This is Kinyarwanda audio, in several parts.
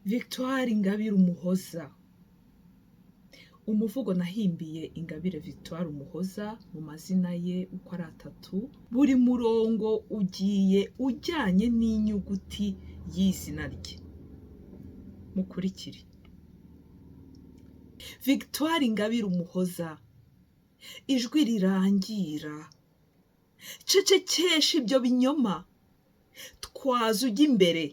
Victoire Ingabire Umuhoza. Umuvugo nahimbiye Ingabire Victoire Umuhoza mu mazina ye uko ari atatu, buri murongo ugiye ujyanye n'inyuguti y'izina rye. Mukurikire. Victoire Ingabire Umuhoza, ijwi rirangira, cecekesha ibyo binyoma, twaza ujya imbere,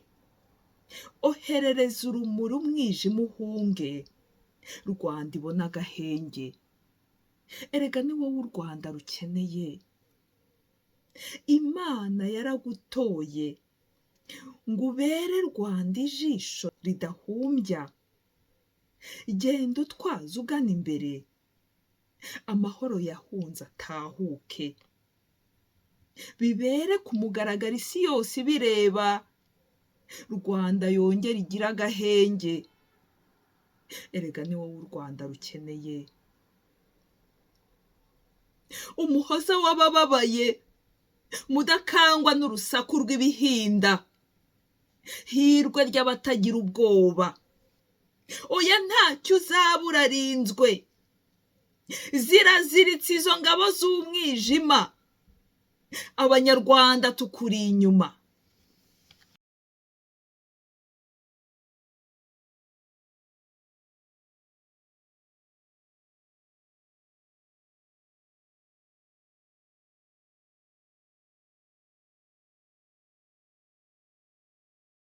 oherereza urumuri umwijima uhunge, Rwanda ibone agahenge. Erega ni wowe u Rwanda rukeneye. Imana yaragutoye ngo ubere Rwanda ijisho ridahumbya. Genda utwaza ugana imbere, amahoro yahunze atahuke. Bibere ku mugaragaro isi yose ibireba, Rwanda yongere igire agahenge. Erega ni wowe u Rwanda rukeneye. Umuhoza w'abababaye, mudakangwa n'urusaku rw'ibihinda, hirwe ry'abatagira ubwoba. Oya, ntacyo uzaba urarinzwe. Ziraziritse izo ngabo z'umwijima. Abanyarwanda tukuri inyuma.